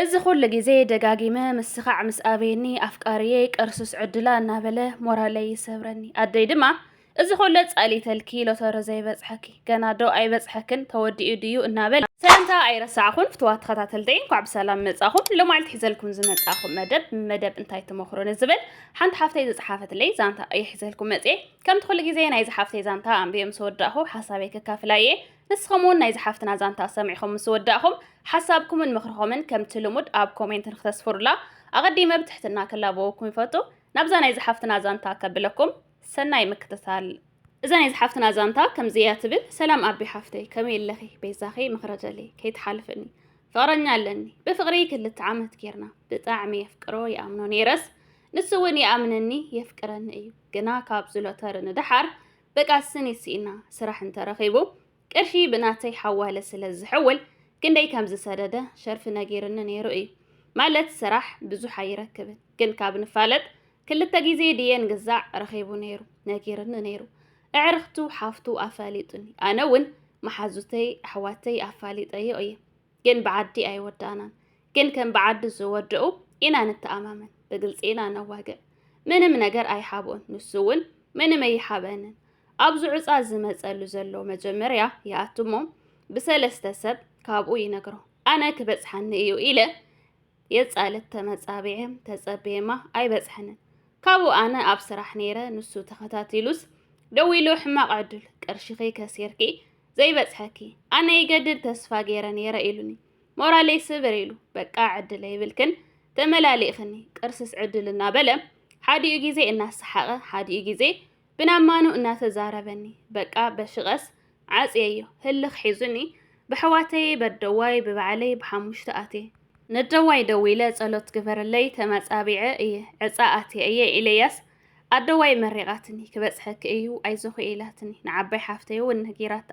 እዚ ኩሉ ግዜ ደጋጊመ ምስኻዕ ምስ ኣበየኒ ኣፍቃሪየይ ቅርሱስ ዕድላ እናበለ ሞራለይ ይሰብረኒ። ኣደይ ድማ እዚ ኩሉ ጸሊተልኪ ሎተሪ ዘይበጽሐኪ ገና ዶ ኣይበጽሐክን ተወዲኡ ድዩ እናበለ። ሰላምታ ኣይረሳዕኹን ፍትዋ ተኸታተልተይ እንኳዕ ብሰላም መጻኹም። ሎማዓልቲ ሒዘልኩም ዝመጻኹም መደብ መደብ እንታይ ትመኽሩ ንዝብል ሓንቲ ሓፍተይ ዝጸሓፈትለይ ዛንታ እየ ሒዘልኩም መጽየ። ከምቲ ኩሉ ግዜ ናይዚ ሓፍተይ ዛንታ ኣንብየ ምስ ወዳእኹ ሓሳበይ ከካፍላ እየ። ንስኹም እውን ናይዚ ሓፍትና ዛንታ ሰሚዕኹም ምስ ወዳእኹም ሓሳብኩምን ምኽርኹምን ከምቲ ልሙድ ኣብ ኮሜንት ንክተስፍሩላ ኣቐዲመ ብትሕትና ክላበወኩም ይፈቱ። ናብዛ ናይዚ ሓፍትና ዛንታ ከብለኩም ሰናይ ምክትታል። እዛ ናይዚ ሓፍትና ዛንታ ከምዚ እያ ትብል። ሰላም ኣቢ ሓፍተይ ከመይ ኣለኺ? በይዛኺ ምኽረጀለይ ከይትሓልፍኒ። ፍቕረኛ ኣለኒ። ብፍቕሪ ክልተ ዓመት ጌርና። ብጣዕሚ የፍቅሮ ይኣምኖ ነይረስ ንሱ እውን ይኣምነኒ የፍቅረኒ እዩ። ግና ካብ ዝሎተሪ ንደሓር በቃ ስኒ ስኢና ስራሕ እንተረኺቡ ቅርሺ ብናተይ ሓዋለ ስለ ዝሕውል ክንደይ ከም ዝሰደደ ሸርፊ ነጊርኒ ነይሩ እዩ። ማለት ስራሕ ብዙሕ ኣይረክብን ግን ካብ ንፋለጥ ክልተ ግዜ ድየ ንግዛዕ ረኺቡ ነይሩ ነጊርኒ ነይሩ። ኣዕርኽቱ ሓፍቱ ኣፋሊጡኒ። ኣነ እውን መሓዙተይ ኣሕዋተይ ኣፋሊጠዮ እየ። ግን ብዓዲ ኣይወዳእናን። ግን ከም ብዓዲ ዝወድኡ ኢና ንተኣማመን። ብግልፂ ኢና ነዋግዕ። ምንም ነገር ኣይሓብኦን። ንሱ እውን ምንም ኣይሓበንን። ኣብዚ ዑፃ ዝመፀሉ ዘሎ መጀመርያ ይኣቱ እሞ ብሰለስተ ሰብ ካብኡ ይነግሮ። ኣነ ክበፅሓኒ እዩ ኢለ የጻልት ተመጻቢዐ ተጸብየማ ኣይበጽሐንን። ካብኡ ኣነ ኣብ ስራሕ ነይረ ንሱ ተኸታቲሉስ ደዊሉ ሕማቕ ዕድል ቅርሽኺ ከሲርኪ ዘይበጽሐኪ ኣነ ይገድድ ተስፋ ገይረ ነይረ ኢሉኒ። ሞራለይ ስብር ኢሉ በቃ ዕድል ኣይብልክን ተመላሊእኽኒ ቅርስስ ዕድል እናበለ ሓዲኡ ግዜ እናሰሓቐ ሓዲኡ ግዜ ብናማኑ እናተዛረበኒ በቃ በሽቐስ ዓፅየዮ ህልኽ ሒዙኒ ብሕዋተይ በደዋይ ብባዕለይ ብሓሙሽተ ኣትየ። ነደዋይ ደዊለ ጸሎት ግበርለይ ተመጻቢዐ እየ ዕፃ ኣትየ እየ ኢለያስ ኣደዋይ መሪቓትኒ ክበጽሐኪ እዩ ኣይዞኺ ኢላትኒ ንዓባይ ሓፍተይ እውን ነጊራታ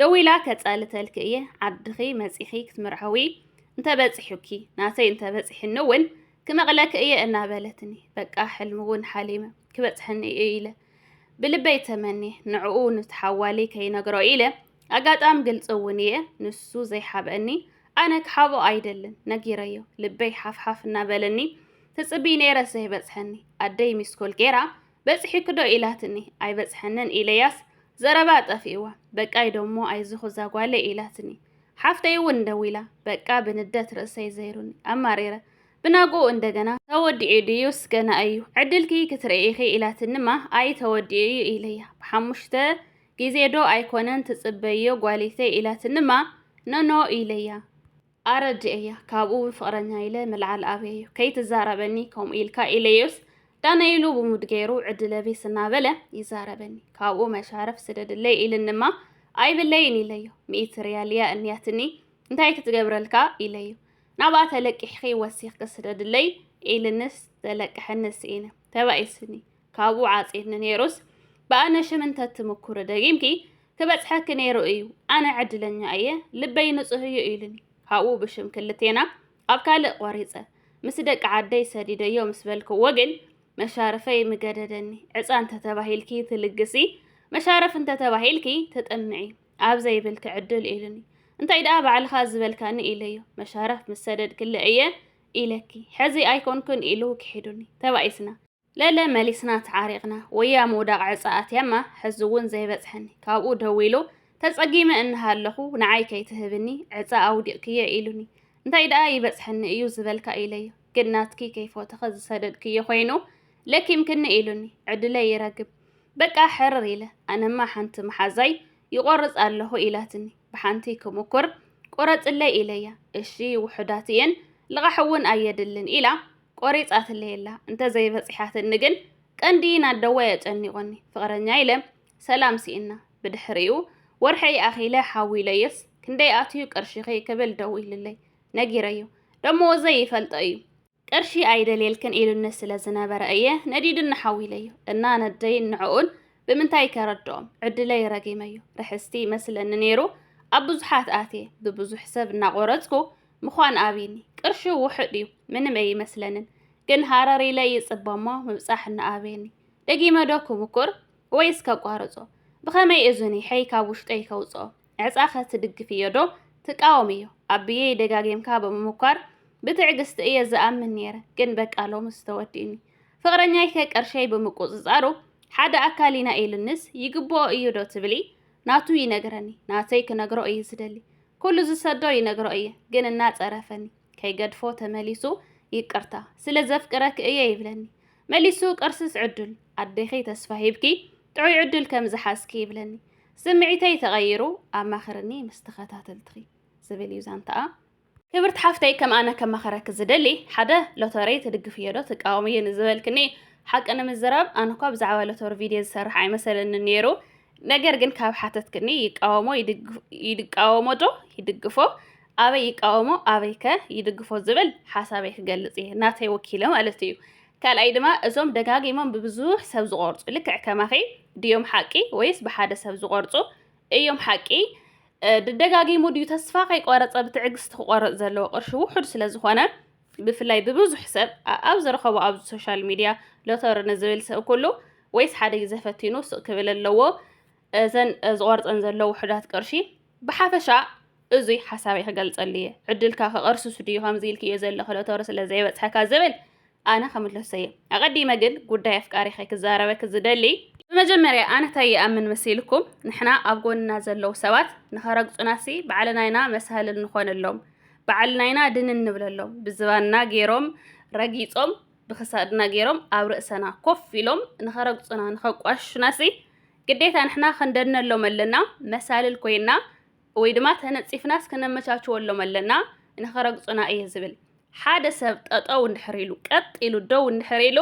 ደዊላ ከጻልተልኪ እየ ዓድኺ መጺኺ ክትምርዐዊ እንተበጺሑኪ ናተይ እንተበጺሕኒ እውን ክመቕለኪ እየ እናበለትኒ በቃ ሕልሚ እውን ሓሊመ ክበጽሐኒ እዩ ኢለ ብልበይ ተመንየ ንዕኡ ንትሓዋሊ ከይነግሮ ኢለ ኣጋጣም ግልፂ እውን እየ ንሱ ዘይሓብአኒ ኣነ ክሓብኦ ኣይደልን ነጊረዮ ልበይ ሓፍሓፍ እናበለኒ ትፅቢ ነይረ ዘይበፅሐኒ ኣደይ ሚስኮል ገይራ በፂሒኪ ዶ ኢላትኒ ኣይበፅሐንን ኢለያስ ዘረባ ጠፊእዋ በቃይ ደሞ ኣይዞኺ እዛ ጓለይ ኢላትኒ ሓፍተይ እውን ደዊላ በቃ ብንደት ርእሰይ ዘይሩኒ ኣማሪረ ብናግኡ እንደገና ተወዲኡ ድዩስ ገና እዩ ዕድልኪ ክትርኢ ኢኺ ኢላትኒማ ኣይ ተወዲኡ እዩ ኢለያ ብሓሙሽተ ግዜ ዶ ኣይኮነን ትፅበይዮ ጓሊተይ ኢላትኒማ ኖኖ ኢለያ ኣረዲኤያ ካብኡ ፍቕረኛ ኢለ ምልዓል ኣበየዮ ከይትዛረበኒ ከምኡ ኢልካ ኢለዮስ ዳነ ኢሉ ብሙድ ገይሩ ዕድለቢስ እናበለ ይዛረበኒ ካብኡ መሻረፍ ስደድለይ ኢልኒማ ኣይብለይን ኢለዮ ሚእቲ ሪያል እያ እኒያትኒ እንታይ ክትገብረልካ ኢለዮ ናብኣ ተለቂሕኺ ወሲኽኪ ስደድለይ ኢልንስ ዘለቅሐኒ ስኢነ ተባኢስኒ ካብኡ ዓፂድኒ ነይሩስ ብኣነ ሽም እንተትምኩሪ ደጊምኪ ክበፅሐኪ ነይሩ እዩ ኣነ ዕድለኛ እየ ልበይ ንፁህ እዩ ኢሉኒ ካብኡ ብሽም ክልቴና ኣብ ካልእ ቆሪፀ ምስ ደቂ ዓደይ ሰዲደዮ ምስ በልክዎ ግን መሻርፈይ ምገደደኒ ዕፃ እንተተባሂልኪ ትልግሲ መሻርፍ እንተተባሂልኪ ትጥምዒ ኣብ ዘይብልኪ ዕድል ኢሉኒ እንታይ ደኣ ባዕልኻ ዝበልካኒ ኢለዮ መሻርፍ ምስ ሰደድክለ እየ ኢለኪ ሕዚ ኣይኮንኩን ኢሉ ክሒዱኒ ተባኢስና ለለ መሊስና ተዓሪቕና ወያ ምውዳቕ ዕፃ ኣትያማ ሕዚ እውን ዘይበፅሐኒ ካብኡ ደዊሉ ተፀጊመ እናሃለኹ ንዓይ ከይትህብኒ ዕፃ ኣውዲቕክዮ ኢሉኒ እንታይ ደኣ ይበፅሐኒ እዩ ዝበልካ ኢለዮ ግን ናትኪ ከይፎተኸ ዝሰደድክዮ ኮይኑ ለኪምክኒ ኢሉኒ ዕድለይ ይረግም በቃ ሕርር ኢለ ኣነማ ሓንቲ መሓዛይ ይቆርፅ ኣለኹ ኢላትኒ ብሓንቲ ክምኩር ቁረፅለይ ኢለያ እሺ ውሑዳት እየን ልቓሕ እውን ኣየድልን ኢላ ቆሪፃትለይ ኣላ እንተዘይበፂሓትኒ ግን ቀንዲ ናደዋይ ኣጨኒቑኒ ፍቕረኛ ኢለ ሰላም ስኢና ብድሕሪኡ ወርሒ ኣኺለ ሓዊለዮስ ክንደይ ኣትዩ ቅርሽኺ ክብል ደዊልለይ ነጊረዮ ደሞወዘይ ይፈልጦ እዩ ቅርሺ ኣይደልየልክን ኢሉኒ ስለ ዝነበረ እየ ነዲዱኒ ሓዊለዮ እና ነደይን ንዕኡን ብምንታይ ከረድኦም ዕድለይ ረጊመዮ ርሕስቲ ይመስለኒ ነይሩ ኣብ ብዙሓት ኣትየ ብብዙሕ ሰብ እናቆረፅኩ ምዃን ኣብይኒ ቅርሹ ውሑድ እዩ ምንም ኣይመስለንን ግን ሃረር ኢለ ይፅበሞ ምብፃሕ እናኣብየኒ ደጊመ ዶ ክምኩር ወይስ ከቋርፆ ብኸመይ እዙኒሐይ ካብ ውሽጠይ ከውፅኦ ዕፃ ከትድግፍዮ ዶ ትቃወምዮ ኣብየይ ደጋጊምካ ብምምኳር ብትዕግስቲ እየ ዝኣምን ነይረ፣ ግን በቃ ሎምስ ተወዲእኒ። ፍቕረኛይከ ቅርሸይ ብምቁጽጻሩ ሓደ ኣካል ኢና ኢሉንስ ይግብኦ እዩ ዶ ትብሊ? ናቱ ይነግረኒ፣ ናተይ ክነግሮ እየ ዝደሊ። ኩሉ ዝሰዶ ይነግሮ እየ፣ ግን እናጸረፈኒ። ከይገድፎ ተመሊሱ ይቅርታ፣ ስለ ዘፍቅረክ እየ ይብለኒ። መሊሱ ቅርስስ ዕድል፣ ኣዴኺ ተስፋ ሂብኪ ጥዑይ ዕድል ከም ዝሓዝኪ ይብለኒ። ስምዒተይ ተቐይሩ ኣማኽርኒ ምስ ተኸታተልትኺ ዝብል እዩ ዛንታኣ። ክብርቲ ሓፍተይ፣ ከም ኣነ ከማኸረኪ ዝደሊ፣ ሓደ ሎተሪ ትድግፍዮ ዶ ትቃወምዮ ንዝበልክኒ፣ ሓቂ ንምዝራብ ኣነ እኳ ብዛዕባ ሎተሪ ቪድዮ ዝሰርሕ ኣይመሰለኒ ነይሩ። ነገር ግን ካብ ሓተትክኒ ይቃወሞ ይድግፍ- ይቃወሞ ዶ ይድግፎ፣ ኣበይ ይቃወሞ ኣበይ ከ ይድግፎ ዝብል ሓሳበይ ክገልጽ እየ፣ ናተይ ወኪለ ማለት እዩ። ካልኣይ ድማ እዞም ደጋጊሞም ብብዙሕ ሰብ ዝቆርጹ ልክዕ ከማኺ ድዮም ሓቂ ወይስ ብሓደ ሰብ ዝቆርጹ እዮም ሓቂ? እ፣ ድደጋጊሙ ድዩ ተስፋ ከይቆረጸ ብትዕግስቲ ክቆርጽ ዘለዎ ቅርሺ ውሑድ ስለ ዝኾነ ብፍላይ ብብዙሕ ሰብ ኣ- ኣብ ዝረኸቦ ኣብዚ ሶሻል ሚድያ ሎተሪ ንዝብል ሰብ ኩሉ ወይስ ሓደ ግዜ ፈቲኑ ስቕ ክብል ኣለዎ እዘን እ፣ ዝቆርጸን ዘሎ ውሑዳት ቅርሺ? ብሓፈሻ እዙይ ሓሳበይ ክገልጸሉ እየ። ዕድልካ ክቐርስሱ ድዩ ከምዚ ኢልክዮ ዘለኺ ሎተሪ ስለ ዘይበጽሐካ ዝብል ኣነ ክምለሶ እየ። ኣቐዲመ ግን ጉዳይ ኣፍቃሪኸ ክዛረበኪ ዝደሊ፣ ብመጀመርያ ኣነ እንታይ ይኣምን መሲልኩም? ንሕና ኣብ ጎንና ዘለዉ ሰባት ንኸረግጹናሲ ባዕልና ኢና መሳልል ንኾነሎም፣ ባዕልና ኢና ድንን ንብለሎም። ብዝባንና ገይሮም ረጊጾም፣ ብኽሳድና ገይሮም ኣብ ርእሰና ኮፍ ኢሎም ንኸረግጹና ንኸቋሽሹናሲ ግዴታ ንሕና ክንደነሎም ኣለና። መሳልል ኮይና ወይ ድማ ተነጺፍናስ ክነመቻችወሎም ኣለና። ንኸረግጹና እየ ዝብል። ሓደ ሰብ ጠጠው እንድሕር ኢሉ፣ ቀጥ ኢሉ ደው እንድሕር ኢሉ፣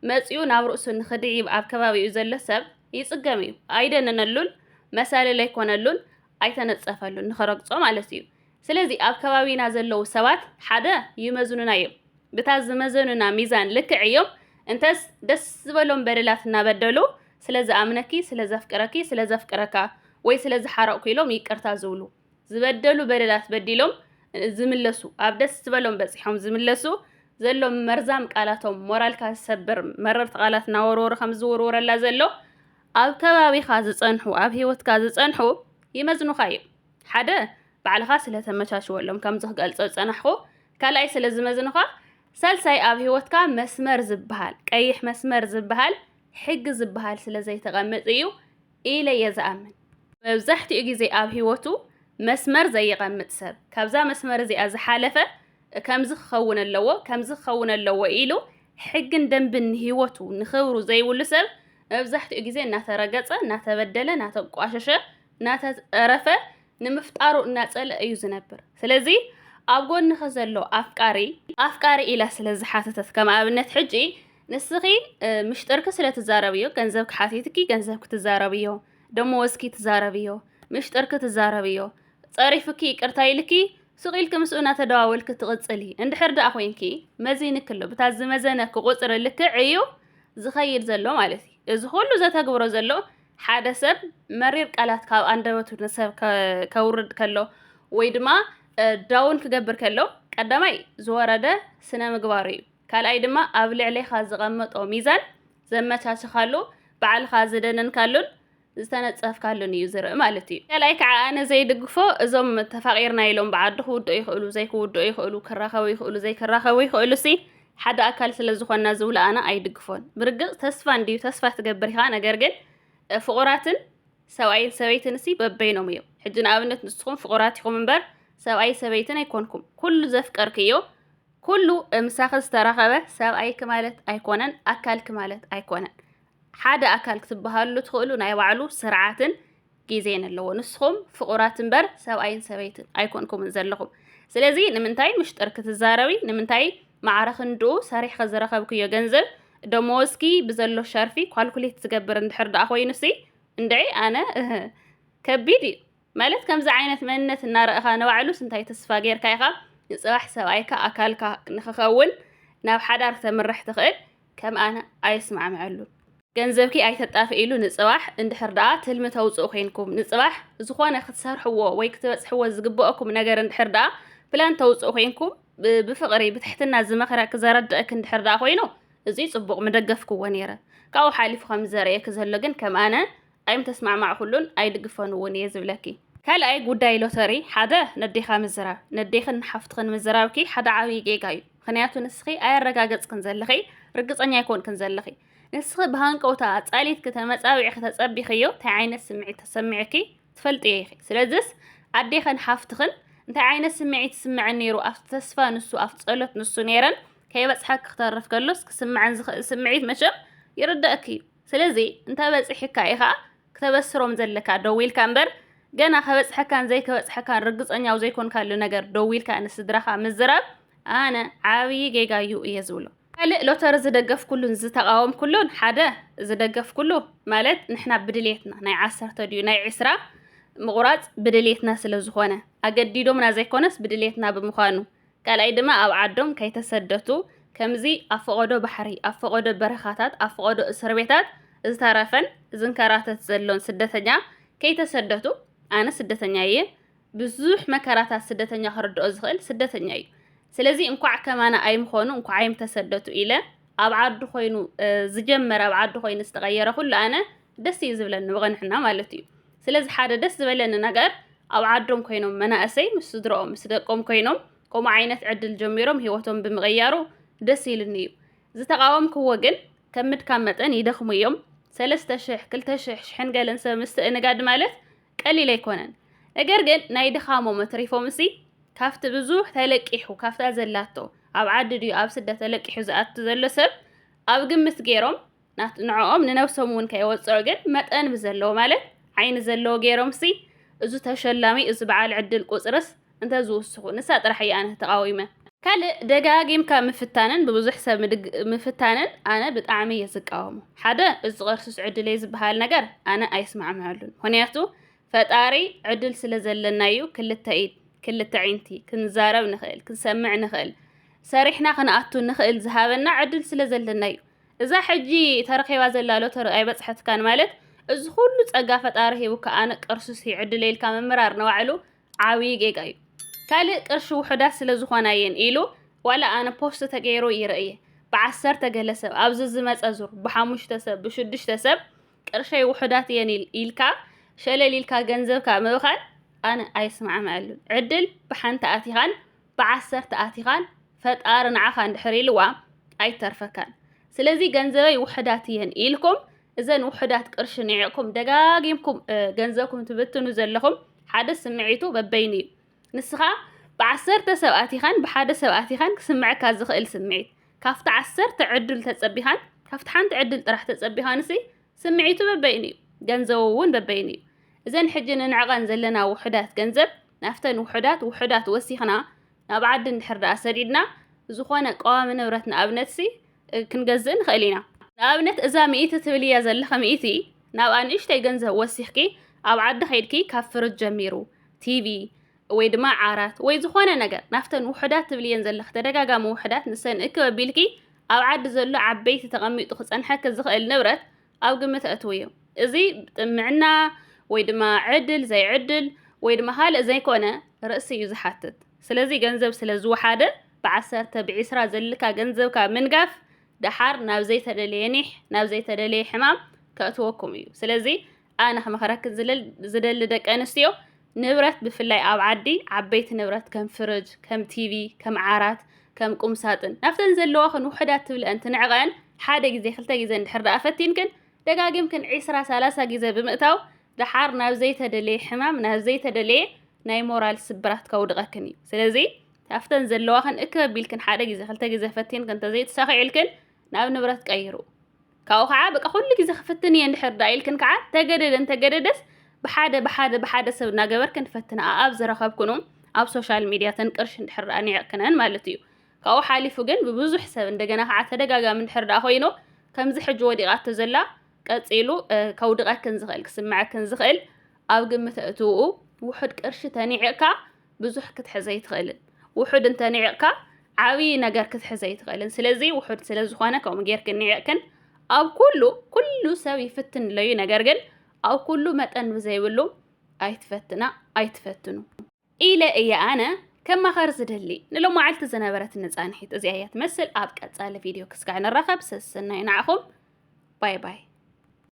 መጺኡ ናብ ርእሱ ንኽድይብ ኣብ ከባቢኡ ዘሎ ሰብ ይጽገም እዩ። ኣይደነነሉን፣ መሳልል ኣይኮነሉን፣ ኣይተነጸፈሉን ንኸረግጾ ማለት እዩ። ስለዚ ኣብ ከባቢና ዘለዉ ሰባት ሓደ ይመዝኑና እዮም። ብታ ዝመዘኑና ሚዛን ልክዕ እዮም። እንተስ ደስ ዝበሎም በደላት እናበደሉ ስለ ዝኣምነኪ፣ ስለ ዘፍቅረኪ፣ ስለ ዘፍቅረካ ወይ ስለ ዝሓረቕኩ ኢሎም ይቅርታ ዝብሉ፣ ዝበደሉ በደላት በዲሎም ዝምለሱ፣ ኣብ ደስ ዝበሎም በጺሖም ዝምለሱ፣ ዘሎ መርዛም ቃላቶም ሞራልካ ዝሰብር መረርቲ ቃላት እናወርወሩ ከም ዝውርውረላ ዘሎ ኣብ ከባቢኻ ዝጸንሑ፣ ኣብ ህይወትካ ዝጸንሑ ይመዝኑኻ እዮም። ሓደ ባዕልኻ ስለ ተመቻችወሎም ከምዚ ክገልጾ ዝጸናሕኩ፣ ካልኣይ ስለ ዝመዝኑኻ፣ ሳልሳይ ኣብ ህይወትካ መስመር ዝበሃል፣ ቀይሕ መስመር ዝበሃል፣ ሕጊ ዝበሃል ስለ ዘይተቐምጥ እዩ ኢለ እየ ዝኣምን። መብዛሕትኡ ግዜ ኣብ ህይወቱ መስመር ዘየቐምጥ ሰብ፣ ካብዛ መስመር እዚኣ ዝሓለፈ ከምዚ ክኸውን ኣለዎ፣ ከምዚ ክኸውን ኣለዎ ኢሉ ሕግን ደንብን ንህይወቱ ንኽብሩ ዘይብሉ ሰብ መብዛሕትኡ ግዜ እናተረገጸ፣ እናተበደለ፣ እናተቋሸሸ፣ እናተጸረፈ ንምፍጣሩ እናጸልአ እዩ ዝነብር። ስለዚ ኣብ ጎንኺ ዘሎ ኣፍቃሪ፣ ኣፍቃሪ ኢላ ስለ ዝሓተተት፣ ከም ኣብነት ሕጂ ንስኺ እ፣ ምሽጥርኪ ስለ ትዛረብዮ፣ ገንዘብ ክሓቲትኪ ገንዘብ ክትዛረብዮ፣ ደመወዝኪ ትዛረብዮ፣ ምሽጥርኪ ትዛረብዮ፣ ጸሪፍኪ ይቅርታ ኢልኪ ሱቕ ኢልኪ ምስኡ እናተደዋወልኪ ትቕጽሊ እንድሕር ደኣ ኮይንኪ፣ መዚንኪ ኣሎ። ብታ ዝመዘነኪ ቁጽሪ ልክዕ እዩ ዝኸይድ ዘሎ ማለት እዩ። እዚ ኩሉ ዘተግብሮ ዘሎ ሓደ ሰብ መሪር ቃላት ካብ ኣንደበቱ ንሰብ ከ- ከውርድ ከሎ ወይ ድማ እ፣ ዳውን ክገብር ከሎ ቀዳማይ ዝወረደ ስነ ምግባሩ እዩ። ካልኣይ ድማ ኣብ ልዕሌኻ ዝቐመጦ ሚዛን ዘመቻችኻሉ፣ ባዕልኻ ዝደነንካሉን ዝተነጸፍካሉን እዩ ዝርኢ ማለት እዩ። ካልኣይ ከዓ ኣነ ዘይድግፎ እዞም ተፋቒርና ኢሎም ብዓዲ ክውድኡ ይኽእሉ፣ ዘይክውድኡ ይኽእሉ፣ ክራኸቡ ይኽእሉ፣ ዘይክራኸቡ ይኽእሉ ሲ ሓደ ኣካል ስለ ዝኾንና ዝብሉ ኣነ ኣይድግፎን። ብርግጽ ተስፋ እንድዩ ተስፋ ትገብር ኢኻ፣ ነገር ግን እ፣ ፍቑራትን ሰብኣይን ሰበይትን ሲ በበይኖም እዮም። ሕጂ ንኣብነት ንስኹም ፍቑራት ኢኹም እምበር ሰብኣይ ሰበይትን ኣይኮንኩም። ኩሉ ዘፍቀርክዮ ኩሉ ምሳኺ ዝተራኸበ ሰብኣይኪ ማለት ኣይኮነን፣ ኣካልኪ ማለት ኣይኮነን። ሓደ ኣካል ክትበሃሉ ትኽእሉ ናይ ባዕሉ ስርዓትን ግዜን ኣለዎ። ንስኹም ፍቑራት እምበር ሰብኣይን ሰበይትን ኣይኮንኩምን ዘለኹም። ስለዚ ንምንታይ ምሽጥር ክትዛረቢ? ንምንታይ ማዕረ ክንድኡ ሰሪሕኺ ዝረኸብክዮ ገንዘብ ደመወዝኪ ብዘሎ ሸርፊ ኳልኩሌት ዝገብር እንድሕር ደኣ ኮይኑሲ እንድዒ ኣነ እህ ከቢድ እዩ። ማለት ከምዚ ዓይነት መንነት እናረእኻ ንባዕሉስ እንታይ ተስፋ ጌርካ ኢኻ ንጽባሕ ሰብኣይካ ኣካልካ ንኽኸውን ናብ ሓዳር ክተምርሕ ትኽእል? ከም ኣነ ኣይስማዕምዐሉን። ገንዘብኪ ኣይተጣፍኢሉ ንጽባሕ እንድሕር ደኣ ትልሚ ተውጽኡ ኮይንኩም ንጽባሕ ዝኾነ ክትሰርሕዎ ወይ ክትበጽሕዎ ዝግብኦኩም ነገር እንድሕር ደኣ ፕላን ተውጽኡ ኮይንኩም ብ- ብፍቕሪ ብትሕትና ዝመኽረኪ ዘረድእኪ እንድሕር ደኣ ኮይኑ እዚ ጽቡቕ ምደገፍክዎ ነይረ። ካብኡ ሓሊፉ ከም ዘርእየኪ ዘሎ ግን ከም ኣነ ኣይምተስማዕማዕኩሉን ኣይድግፈን እውን እየ ዝብለኪ። ካልኣይ ጉዳይ ሎተሪ ሓደ ነዴኻ ምዝራብ፣ ነዴኽን ሓፍትኽን ምዝራብኪ ሓደ ዓብዪ ጌጋ እዩ። ምኽንያቱ ንስኺ ኣየረጋገጽክን ዘለኺ፣ ርግጸኛ ኣይኮንክን ዘለኺ። ንስኺ ብሃንቀውታ ኣጻሊትኪ ተመጻቢዕኺ ተጸቢኽዮ እንታይ ዓይነት ስምዒት ተሰሚዕኪ ትፈልጥዮ ኢኺ። ስለዚስ ኣዴኽን ሓፍትኽን እንታይ ዓይነት ስምዒት ይስምዐን ነይሩ ኣብቲ ተስፋ ንሱ ኣብቲ ጸሎት ንሱ ነይረን ከይበጽሐኪ ክተርፍ ከሎስ ክስምዐን ዝኽእል ስምዒት መቸም ይርደእኪ እዩ። ስለዚ እንተ በጺሕካ ኢኻ ክተበስሮም ዘለካ ደዊልካ እምበር ገና ከበጽሐካን ዘይከበጽሐካን ርግጸኛ ኣብ ዘይኮንካሉ ነገር ደዊልካ ንስድራኻ ምዝራብ ኣነ ዓብዪ ጌጋ እዩ እየ ዝብሎ። ካልእ ሎተሪ ዝደገፍኩሉን ዝተቓወምኩሉን ሓደ ዝደገፍኩሉ ማለት ንሕና ብድሌትና ናይ ዓሰርተ ድዩ ናይ ዕስራ ምቑራጽ ብድሌትና ስለ ዝኾነ ኣገዲዶምና ዘይኮነስ ብድሌትና ብምዃኑ ካልኣይ ድማ ኣብ ዓዶም ከይተሰደቱ ከምዚ ኣብ ፈቐዶ ባሕሪ ኣብ ፈቐዶ በረኻታት ኣብ ፈቐዶ እስር ቤታት ዝተረፈን ዝንከራተት ዘሎን ስደተኛ ከይተሰደቱ ኣነ ስደተኛ እየ። ብዙሕ መከራታት ስደተኛ ክርድኦ ዝኽእል ስደተኛ እዩ። ስለዚ እንኳዕ ከማና ኣይምኾኑ እንኳዕ ኣይምተሰደቱ ኢለ ኣብ ዓዱ ኮይኑ ዝጀመረ ኣብ ዓዱ ኮይኑ ዝተቐየረ ኩሉ ኣነ ደስ እዩ ዝብለኒ ብቕንሕና ማለት እዩ። ስለዚ ሓደ ደስ ዝበለኒ ነገር ኣብ ዓዶም ኮይኖም መናእሰይ ምስ ስድረኦም ምስ ደቆም ኮይኖም ከምኡ ዓይነት ዕድል ጀሚሮም ህይወቶም ብምቕያሩ ደስ ኢሉኒ እዩ። ዝተቓወምክዎ ግን ከም ምድካም መጠን ይደኽሙ እዮም። ሰለስተ ሽሕ ክልተ ሽሕ ሽሕን ገለን ሰብ ምስትእንጋድ ማለት ቀሊል ኣይኮነን። ነገር ግን ናይ ድኻሞም ኣትሪፎም እሲ ካብቲ ብዙሕ ተለቂሑ ካብታ ዘላቶ ኣብ ዓዲ ድዩ ኣብ ስደት ተለቂሑ ዝኣቱ ዘሎ ሰብ ኣብ ግምት ገይሮም ናት ንዕኦም ንነብሶም እውን ከየወፅዑ ግን መጠን ብዘለዎ ማለት ዓይኒ ዘለዎ ገይሮም ሲ እዚ ተሸላሚ እዚ በዓል ዕድል ቁፅርስ እንተዝውስኹ ንሳ ጥራሕ እያ ኣነ ተቓዊመ። ካልእ ደጋጊምካ ምፍታንን ብብዙሕ ሰብ ምፍታንን ኣነ ብጣዕሚ እየ ዝቃወሞ። ሓደ እዚ ቅርሱስ ዕድለይ ዝበሃል ነገር ኣነ ኣይስማዕምዐሉን። ምኽንያቱ ፈጣሪ ዕድል ስለ ዘለና እዩ ክልተ ኢድ ክልተ ዒንቲ ክንዛረብ ንኽእል ክንሰምዕ ንኽእል ሰሪሕና ክንኣቱ ንኽእል ዝሃበና ዕድል ስለ ዘለና እዩ። እዛ ሕጂ ተረኺባ ዘላ ሎተሪ ኣይበፅሐትካን ማለት እዚ ኩሉ ፀጋ ፈጣሪ ሂቡካ ኣነ ቅርሱስ እዩ ዕድለይ ኢልካ ምምራር ንባዕሉ ዓብዪ ጌጋ እዩ። ካልእ ቅርሺ ውሑዳት ስለ ዝኾና እየን ኢሉ ዋላ ኣነ ፖስት ተገይሩ ይርእየ ብዓሰርተ ገለ ሰብ ኣብዚ ዝመፀ ዙር ብሓሙሽተ ሰብ ብሽዱሽተ ሰብ ቅርሸይ ውሑዳት እየን ኢልካ ሸለል ኢልካ ገንዘብካ ምብኻን ኣነ ኣይስማዕምዐሉን። ዕድል ብሓንቲ ኣቲኻን ብዓሰርተ ኣቲኻን ፈጣሪ ንዓኻ እንድሕር ኢልዋ ኣይተርፈካን። ስለዚ ገንዘበይ ውሑዳት እየን ኢልኩም እዘን ውሑዳት ቅርሺ ንዒቕኩም ደጋጊምኩም ገንዘብኩም ትብትኑ ዘለኹም ሓደ ስምዒቱ በበይኑ እዩ። ንስኻ ብዓሰርተ ሰብ ኣቲኻን ብሓደ ሰብ ኣቲኻን ክስምዐካ ዝኽእል ስምዒት ካብቲ ዓሰርተ ዕድል ተጸቢኻን ካብቲ ሓንቲ ዕድል ጥራሕ ተጸቢኻንሲ ስምዒቱ በበይኑ እዩ፣ ገንዘቡ እውን በበይኑ እዩ። እዘን ሕጂ ንንዕቐን ዘለና ውሑዳት ገንዘብ ናብተን ውሑዳት ውሑዳት ወሲኽና ናብ ዓዲ እንድሕር ደኣ ሰዲድና ዝኾነ ቀዋሚ ንብረት ንኣብነትሲ ክንገዝእ ንኽእል ኢና። ንኣብነት እዛ ሚእቲ ትብልያ ዘለኺ ሚእቲ ናብኣ ንእሽተይ ገንዘብ ወሲኽኪ ኣብ ዓዲ ከይድኪ ካብ ፍርጅ ጀሚሩ ቲቪ ወይ ድማ ዓራት ወይ ዝኾነ ነገር ናብተን ውሑዳት ትብልየን ዘለኺ ተደጋጋሚ ውሑዳት ንሰን እክብ ኣቢልኪ ኣብ ዓዲ ዘሎ ዓበይቲ ተቐሚጡ ክጸንሐኪ ዝኽእል ንብረት ኣብ ግምት ኣእትውዮ። እዚ ጥምዕና ወይ ድማ ዕድል ዘይዕድል ወይ ድማ ካልእ ዘይኮነ ርእሲ እዩ ዝሓትት። ስለዚ ገንዘብ ስለ ዝወሓደ ብዓሰርተ ብዒስራ ዘልካ ገንዘብካ ምንጋፍ ደሓር ናብ ዘይተደለየ ኒሕ ናብ ዘይተደለየ ሕማም ከእትወኩም እዩ። ስለዚ ኣነ ክመኽረክን ዝደሊ ደቂ ኣንስትዮ ንብረት ብፍላይ ኣብ ዓዲ ዓበይቲ ንብረት ከም ፍርጅ፣ ከም ቲቪ፣ ከም ዓራት፣ ከም ቁምሳጥን ናብተን ዘለዋኽን ውሑዳት ትብልአን ትንዕቐን ሓደ ግዜ ክልተ ግዜ እንድሕር ደኣ ፈቲንክን ደጋጊምክን ዒስራ ሰላሳ ግዜ ብምእታው ደሓር ናብ ዘይተደለየ ሕማም ናብ ዘይተደለየ ናይ ሞራል ስብራት ከውድቐክን እዩ። ስለዚ ካብተን ዘለዋኽን እክብ ኣቢልክን ሓደ ግዜ ክልተ ግዜ ፈቲንክን እንተዘይተሳኺዕልክን ናብ ንብረት ቀይሩ። ካብኡ ከዓ በቃ ኩሉ ግዜ ክፍትን እየ እንድሕር ደኣ ኢልክን ከዓ ተገደደ እንተገደደስ ብሓደ ብሓደ ብሓደ ሰብ እናገበርክን ፈትንኣ ኣብ ዝረኸብክኑ ኣብ ሶሻል ሚድያ ተን ቅርሺ እንድሕር ደኣ ኒዕቅክነን ማለት እዩ። ካብኡ ሓሊፉ ግን ብብዙሕ ሰብ እንደገና ከዓ ተደጋጋሚ እንድሕር ደኣ ኮይኑ ከምዚ ሕጂ ወዲቓቶ ዘላ ቀፂሉ ከውድቐክን ዝኽእል ክስምዐክን ዝኽእል ኣብ ግምት ኣእትውኡ ውሑድ ቅርሺ ተኒዕቕካ ብዙሕ ክትሕዘ ኣይትኽእልን። ውሑድ እንተኒዕቕካ ዓብዪ ነገር ክትሕዘ ኣይትኽእልን። ስለዚ ውሑድ ስለ ዝኾነ ከምኡ ጌርክን ኒዕቕክን ኣብ ኩሉ ኩሉ ሰብ ይፍትን ኣሎ እዩ። ነገር ግን ኣብ ኩሉ መጠን ብዘይብሉ ኣይትፈትና ኣይትፈትኑ ኢለ እየ ኣነ ከማኸር ዝደሊ። ንሎማዓልቲ ዝነበረትኒ ጻንሒት እዚኣ እያ ትመስል። ኣብ ቀጻሊ ቪድዮ ክስጋዕ ንራኸብ። ሰሰናዩ ንዓኹም። ባይ ባይ።